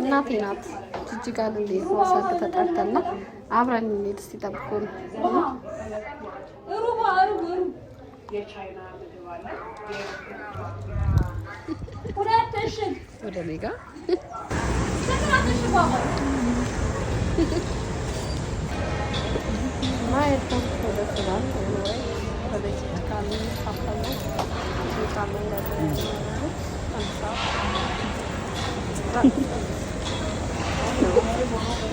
እናቴ ናት። ጅጅጋ ልንሄድ ነው፣ ሰርግ ተጠርተን ነው። አብረን እንሂድ እስኪ ጠብቁን። ወደ እኔ ጋር እና ኤርፖርት ደርሰናል። Anyway፣ ወደ ጅጅጋ ልንሳፈር ነው። ጅጅጋ መንገድ 1 ሰዓት።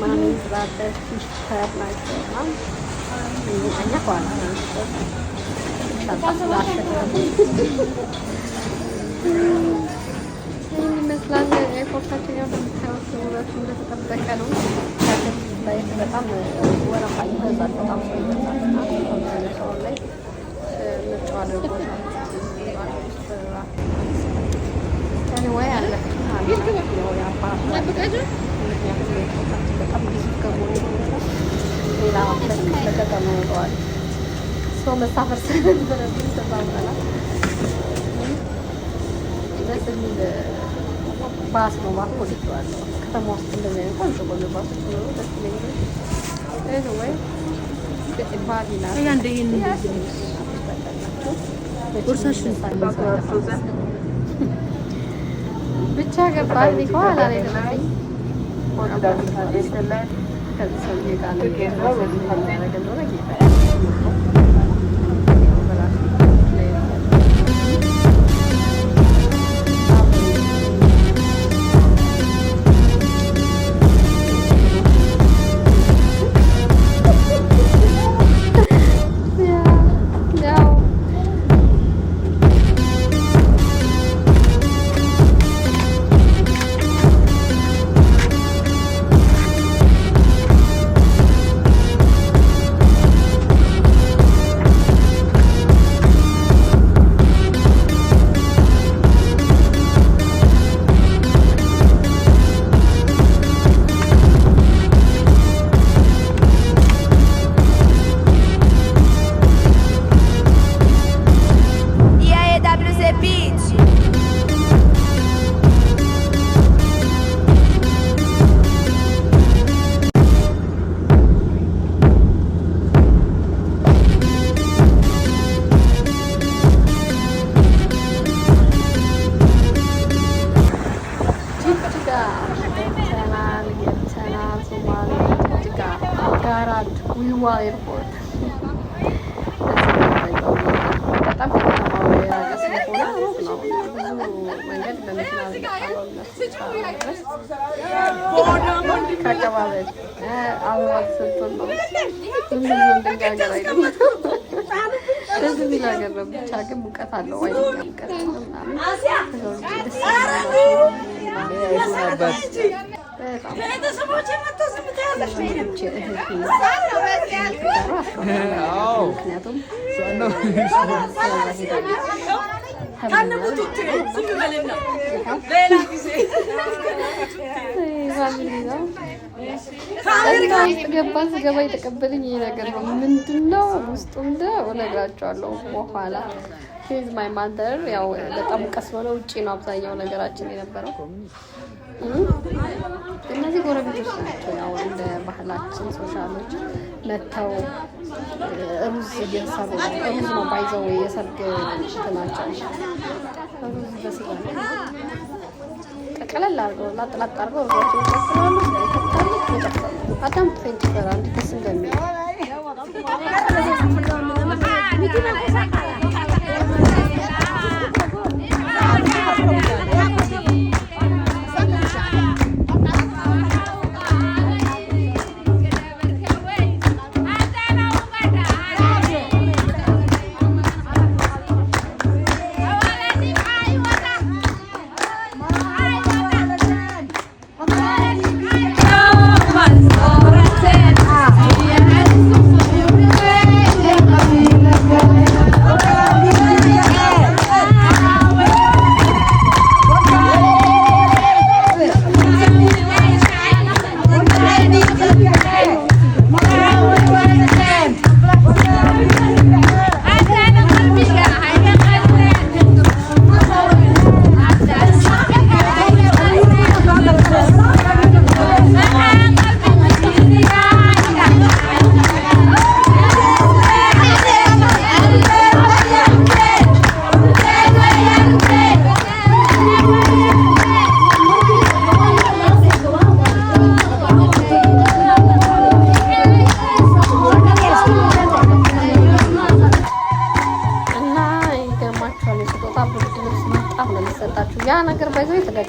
Mommy, brother, sister ናቸው እና እኛ ከኋላ ነን። ሻንጣ ስላሸከሙ ይህን ይመስላል ኤርፖርታችን። ያው እንደምታዩት ውበቱ እንደተጠበቀ ነው። ሀገር ላይ በጣም ወረፋ ይበዛል፣ በጣም ሰው ይበዛል እና አብዛኛው ሰው ላይ ምርጫው አድርጎታል። ሀገር ውስጥ በረራ። Anyway፣ አለ ያው የአባት፣ ምክንያቱም ኤርፖርታችን በጣም ግዙፍ ከመሆኑ የተነሳ ሌላ ክፍለ ከተማ ይለዋል። ሰው መሳፈር ስለነበረብን ተሳፍረናል። ደስ የሚል ባስ ነው። ባሱ ወድጄዋለሁ። ከተማ ውስጥ እንደዚህ አይነት ቆንጆ ቆንጆ ባሶች ሲኖሩ ደስ ይለኛል። Anyway፣ ባሊ ናት። ቦርሳሽን ብቻ ገባል። ከኋላ ላይ ደረሰኝ ከዚህ ሰውዬ ጋር ነው የደረሰኝ። ምን የሚያደርግ እንደሆነ ጌታ ያውቃል። ያው በራሱ ላይ ነው። ያው E aí, WZ Beat? ጅጅጋ ገብተናል፣ ገብተናል። ሶማሌ ጅጅጋ ጋራድ ዊልዋል ኤርፖርት በጣም ከከተማው የራቀ ስለሆነ ሩቅ ነው። ብዙ መንገድ በመኪና ነው እነሱ ድረስ። ከአቀባበል አበባ ተሰጥቶን ነው። ዝም ብሎ እንደኛ ሀገር አይደለም። ደስ የሚል ሀገር ነው። ብቻ ግን ሙቀት አለው፣ ኃይለኛ ሙቀት አለው ምናምን። ከዛ ውጭ ደስ ይላል በጣም። ወንድሞቼ፣ እህቴ ምክንያቱም ሄዳለች። Family ነው እና ውስጥ ገባን። ስገባ የተቀበለኝ ይሄ ነገር ነው። ምንድን ነው ውስጡ እንደ እነግራቸዋለሁ በኋላ። He's my mother። ያው በጣም ሙቀት ስለሆነ ውጭ ነው አብዛኛው ነገራችን የነበረው። እነዚህ ጎረቤቶች ናቸው። ያው እንደ ባህላችን social ኦች መጥተው ሩዝ እየሰሩ ነው። ሩዝ ነው ባይዘው የሰርግ እንትናቸው፣ ሩዝ በስጋ ነው። ቀለል አድርገው ላጥ ላጥ አድርገው ሩዛቸውን ይቀቅላሉ፣ ስጋ ይከታሉ፣ ይጨርሳሉ። አዳምጥ ጭፈራ እንዴት ደስ እንደሚል።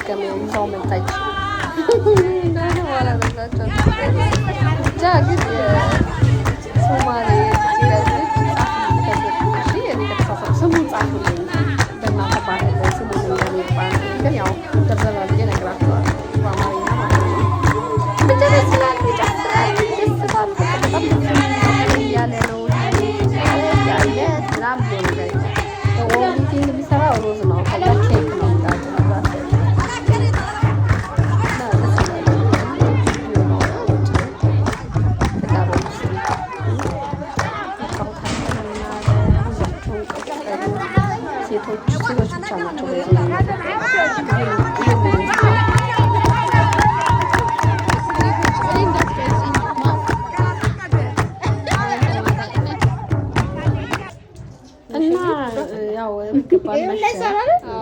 ተደገመ። ይዛው መጣች እንደሆነ በኋላ እነግራቸዋለሁ። ብቻ ግን ሶማሌ ጅጅጋ ልጅ ጻፉልኝ። እሺ እኔ ከተሳሳትኩ ስሙን ጻፉልኝ። በእናንተ ባህል ስሙን እንደሚባል ግን ያው ዘርዘር አድርጌ እነግራቸዋለሁ በአማርኛ ማለት ነው። ብቻ ደስ ይላል፣ ይጨፍራል፣ ይደስታል። በቃ በጣም ደስ እያለ ነው ያለት ምናምን ብሎ ነገር የለም። Only thing የሚሰራው ሩዝ ነው። ከዛ ኬክ ነው የሚጋግሩት እና ደስ ይላል። ግቢው ነው ውጭ ተጋበዙ። ሩዛቸውን ቀቀሉ። ሴቶች ሴቶች ብቻ ናቸው በዚህ የሚመጡት። ይሄንን ይመስላል። እና ያው ገባን መሸ።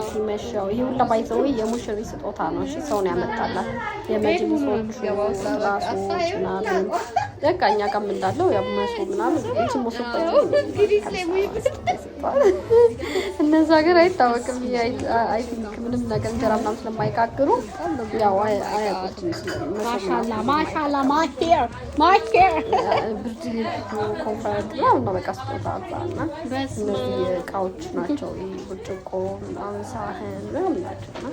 ሲመሽ ያው ይሄ ሁላ by the way የሙሽሪ ስጦታ ነው። እሺ ሰው ነው ያመጣላት። የመጅሊሶቹ ራሶች ምናምን በቃ እኛ ጋርም እንዳለው ያው መሶብ ምናምን እቺ መሶብ እነዛ ሀገር አይታወቅም። I think ምንም ነገር እንጀራ ምናምን ስለማይጋግሩ ያው አያውቁትም። መሶብ ምናምን ማሻላ my hair, my hair. ብርድ ልብሱ፣ comfort ምናምን ነው በቃ ስጦታ እዛ እና እነዚህ እቃዎች ናቸው። ይሄ ብርጭቆ ምናምን ሳህን ምናምን ናቸው እና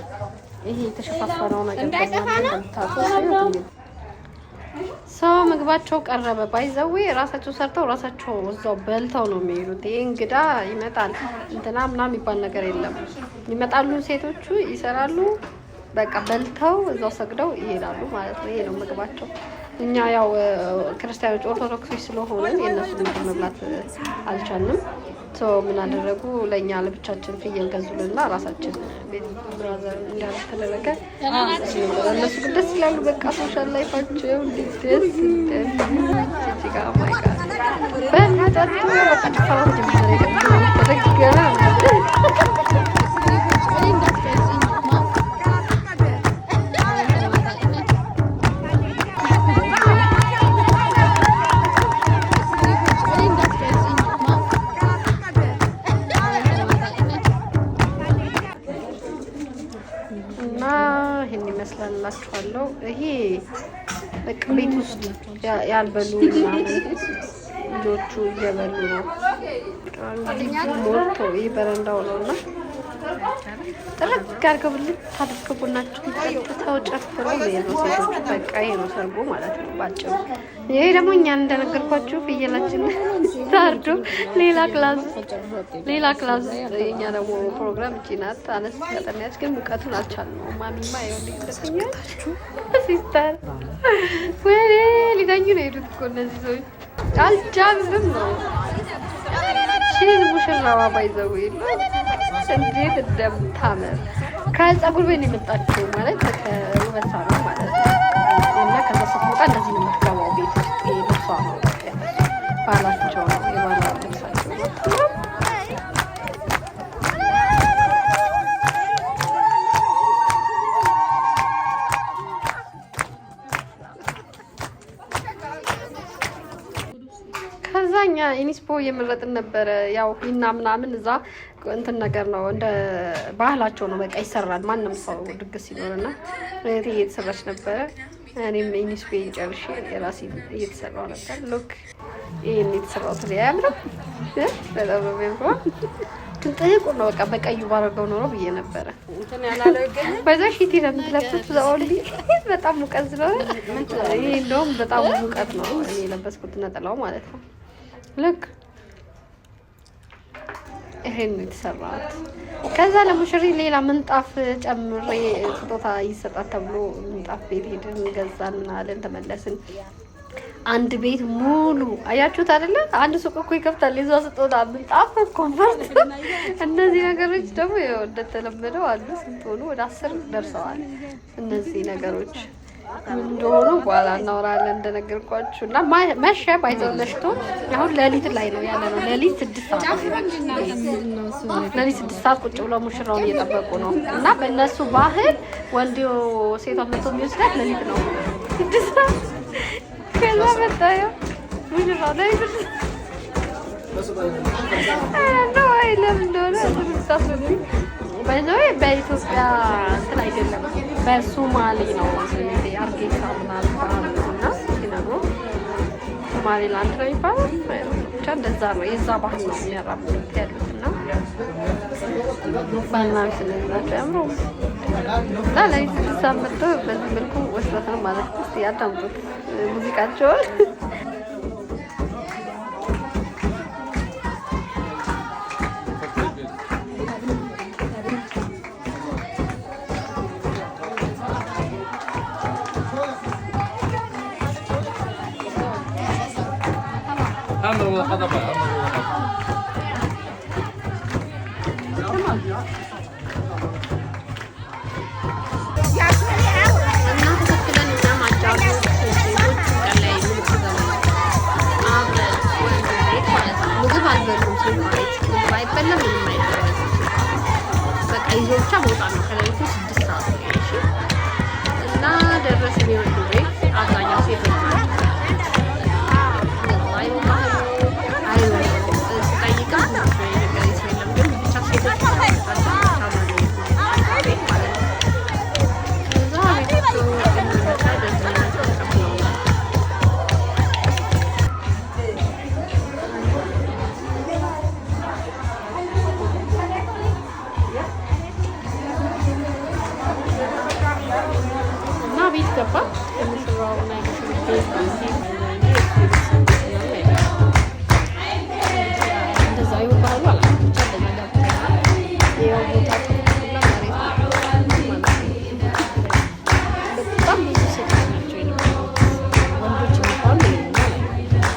ይሄ የተሸፋፈነው ነገር ደግሞ እንደምታውቁት ሰው ምግባቸው ቀረበ። By the way ራሳቸው ሰርተው ራሳቸው እዛው በልተው ነው የሚሄዱት። ይሄ እንግዳ ይመጣል እንትና ምናምን የሚባል ነገር የለም። ይመጣሉ፣ ሴቶቹ ይሰራሉ፣ በቃ በልተው እዛው ሰግደው ይሄዳሉ ማለት ነው። ይሄ ነው ምግባቸው። እኛ ያው ክርስቲያኖች ኦርቶዶክሶች ስለሆንን የእነሱ ምግብ መብላት አልቻልንም። So ምን አደረጉ? ለእኛ ለብቻችን ፍየል ገዙልና ራሳችን ቤት brother እንዳለ ተደረገ። እነሱ ግን ደስ ይላሉ። በቃ social life ኣቸው እንዴት ደስ እንደሚል ጅጅጋ my God። በሉ ጠጡ፣ በቃ ጭፈራ ተጀመረ። ተደገመ። እና ይሄን ይመስላል እላችኋለሁ። ይሄ በቃ ቤት ውስጥ ያልበሉ ምናምን ልጆቹ እየበሉ ነው። ግቢው ሞልቶ ይህ በረንዳው ነው እና ጥርግ አድርገው ብልት አድርገው ቡናቸውን ጠጥተው ጨፍረው ነው የሄዱ ሴቶቹ። በቃ ይሄ ነው ሰርጉ ማለት ነው ባጭሩ። ይሄ ደግሞ እኛን እንደነገርኳችሁ ፍየላችን ታርዶ ሌላ class ውስጥ የኛ ደግሞ ፕሮግራም እቺ ናት። አነስ ቀጠን ያለች ግን ሙቀቱን አልቻልነውም። ማሚማ ይኸውልህ sister ወይኔ ሊተኙ ነው የሄዱት እኮ እነዚህ ሰዎች አልቻልንም ነው። She's ሙሽራዋ by the way እንዴት እንደምታምር ከፀጉር ቤት ነው የመጣችው ማለት ከውበት ሳሎን ማለት ነው። እና ከዛ ስትወጣ እንደዚህ ነው የምትገባው ቤት ውስጥ። ይሄ ልብሷ ነው፣ ባህላቸው ነው፣ የባህል ልብሳቸው ነው። ከዛ እኛ ኢኒስፖ እየመረጥን ነበረ። ያው ሂና ምናምን እዛ እንትን ነገር ነው እንደ ባህላቸው ነው፣ በቃ ይሰራል። ማንም ሰው ድግስ ሲኖርና እህቴ እየተሰራች ነበረ። እኔም ኢኒስፖ ጨርሼ የራሴ እየተሰራው ነበር። Look ይሄን የተሰራው ትል አያምርም? በጣም ነው የሚያምረው። ግን ጥቁር ነው። በቃ በቀዩ ባረገው ኖሮ ብዬ ነበረ። በዛ ሺቲ ነው የምትለብሱት። The only በጣም ሙቀት ስለሆነ ይሄ እንደውም በጣም ሙቀት ነው። እኔ የለበስኩት ነጠላው ማለት ነው። ልክ ይሄን ነው የተሰራሁት። ከዛ ለሙሽሪ ሌላ ምንጣፍ ጨምሬ ስጦታ ይሰጣት ተብሎ ምንጣፍ ቤት ሄድን፣ ገዛን፣ ምናለን ተመለስን። አንድ ቤት ሙሉ አያችሁት አይደለ? አንድ ሱቅ እኮ ይከፍታል። የዛ ስጦታ ምንጣፍ፣ comfort፣ እነዚህ ነገሮች ደግሞ ያው እንደተለመደው አሉ። ስንት ሆኑ? ወደ 10 ደርሰዋል። እነዚህ ነገሮች ምን እንደሆኑ በኋላ እናወራለን እንደነገርኳችሁ። እና መሸ by the way መሽቶ አሁን ሌሊት ላይ ነው ያለ ነው። ሌሊት 6 ሰዓት ነው። ሌሊት 6 ሰዓት ቁጭ ብለው ሙሽራውን እየጠበቁ ነው። እና በእነሱ ባህል ወንድ ሴቷን መቶ የሚወስዳት ሌሊት ነው 6 ሰዓት። ከዛ መጣ ያው ሙሽራው ሌሊት 6 ነው። አይ ለምን እንደሆነ ታስረዱኝ። By the way በኢትዮጵያ እንትን አይደለም፣ በሶማሌ ነው። አርጌሳ ምናምን ባህሉ እና ሲነግሩ ሶማሌላንድ ነው ይባላል። ብቻ እንደዛ ነው፣ የዛ ባህል ነው የሚያራምዱት ያሉት እና ባልና ሚስት እንደዚህ ናቸው። ያምሩ እና ለሊት 6 ሰዓት መጥተው በዚህ መልኩ ወስበት ነው ማለት ነው። እስኪ አዳምጡት ሙዚቃቸውን። Amar wada qadaba, amar wada qadaba. እና ተከትለን እኛም አጃቢዎች ሴቶች ቀን ላይ ምግብ ይዘናል። አብረን ወንድ ቤት ማለት ነው። ምግብ አልበሉም። ሴት ቤት ምግብ አይበላም፣ ምንም አይደረግም። በቃ ይዞ ብቻ መውጣት ነው። ከሌሊቱ 6 ሰዓት ነው። እሺ እና ደረስን የወንዱ ቤት፣ አብዛኛው ሴቶች ናቸው። እንደዛ ይሁን ባህሉ አይሆንም። ስጠይቅም ብዙ ሰው የነገረኝ ሰው የለም፣ ግን ብቻ ሴቶች ናቸው ቤት ማለት ነው። ከዛ ቤታቸው ስንመጣ በዚህ አይነት ተቀብለውናል። እና ቤት ገባ። የሙሽራው እና የሙሽሪት ቤት ቤት እንደዛ ይሁን ባህሉ አላውቅም። ብቻ እንደዛ ገብተናል። ይኸው ቦታ ሁላ መሬት ማለት ነው። በጣም ብዙ ሴቶች ናቸው የነበሩት። ወንዶች የሚባሉ የሉም ማለት ነው።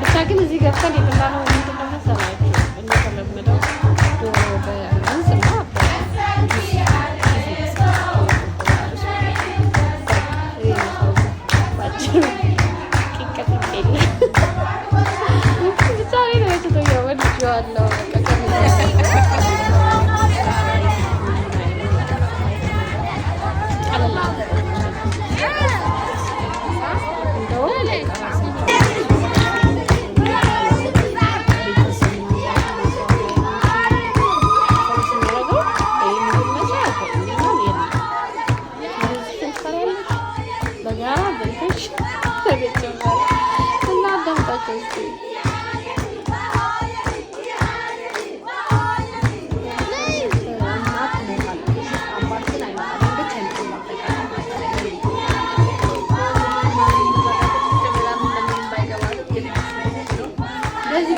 ብቻ ግን እዚህ ገብተን የበላነው ምንድን ነው መሰላችሁ? እንደተለመደው ዶሮ በሩዝ እና በጁስ። ባጭሩ ቂቀጥ የለም። ብቻ እኔ ተመችቶኛል፣ ወድጄዋለሁ። በቃ ቀለል አለ። እንደውም በቃ ራስን ስናደርገው ይሄ ምግብ መስራት ምናምን የለም። ሩዝ ትሰሪያለሽ፣ በጋራ በልተሽ ተገጨማል እና አዳምጣቸው እስኪ። እናት ትሞታለች፣ አባት ግን አይመጣም። ወንዶች አይመጡም። አጠቃላይ በዚህ